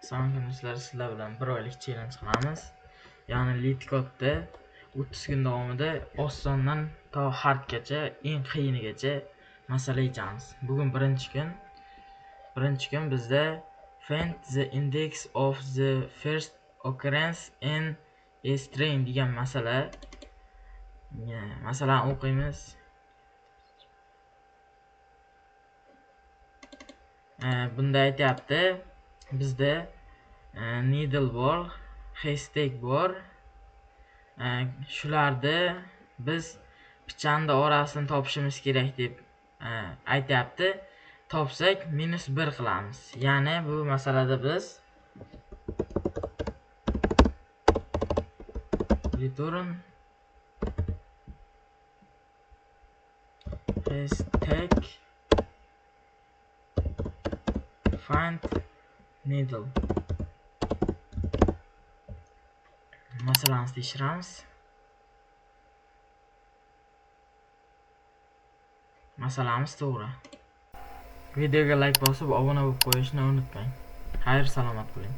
Assalomu alaykum, sizlar bilan bir oylik challenge qilamiz. Ya'ni LeetCode'da 30 kun davomida osondan to hardgacha, eng qiyinigacha masala yechamiz. Bugun birinchi kun. Birinchi kun bizda find the index of the first occurrence in a string degan masala. Masalani o'qiymiz. Bunda aytyapti, bizda needle bor, hashtag bor. Shularni biz pichanni orasini topishimiz kerak deb aytyapti. Topsak -1 qilamiz. Ya'ni bu masalada biz return hashtag find needle masalamizni tekshiramiz. Masalamiz to'g'ri. Videoga like bosib, obuna bo'lib qo'yishni unutmang. Xayr, salomat bo'ling.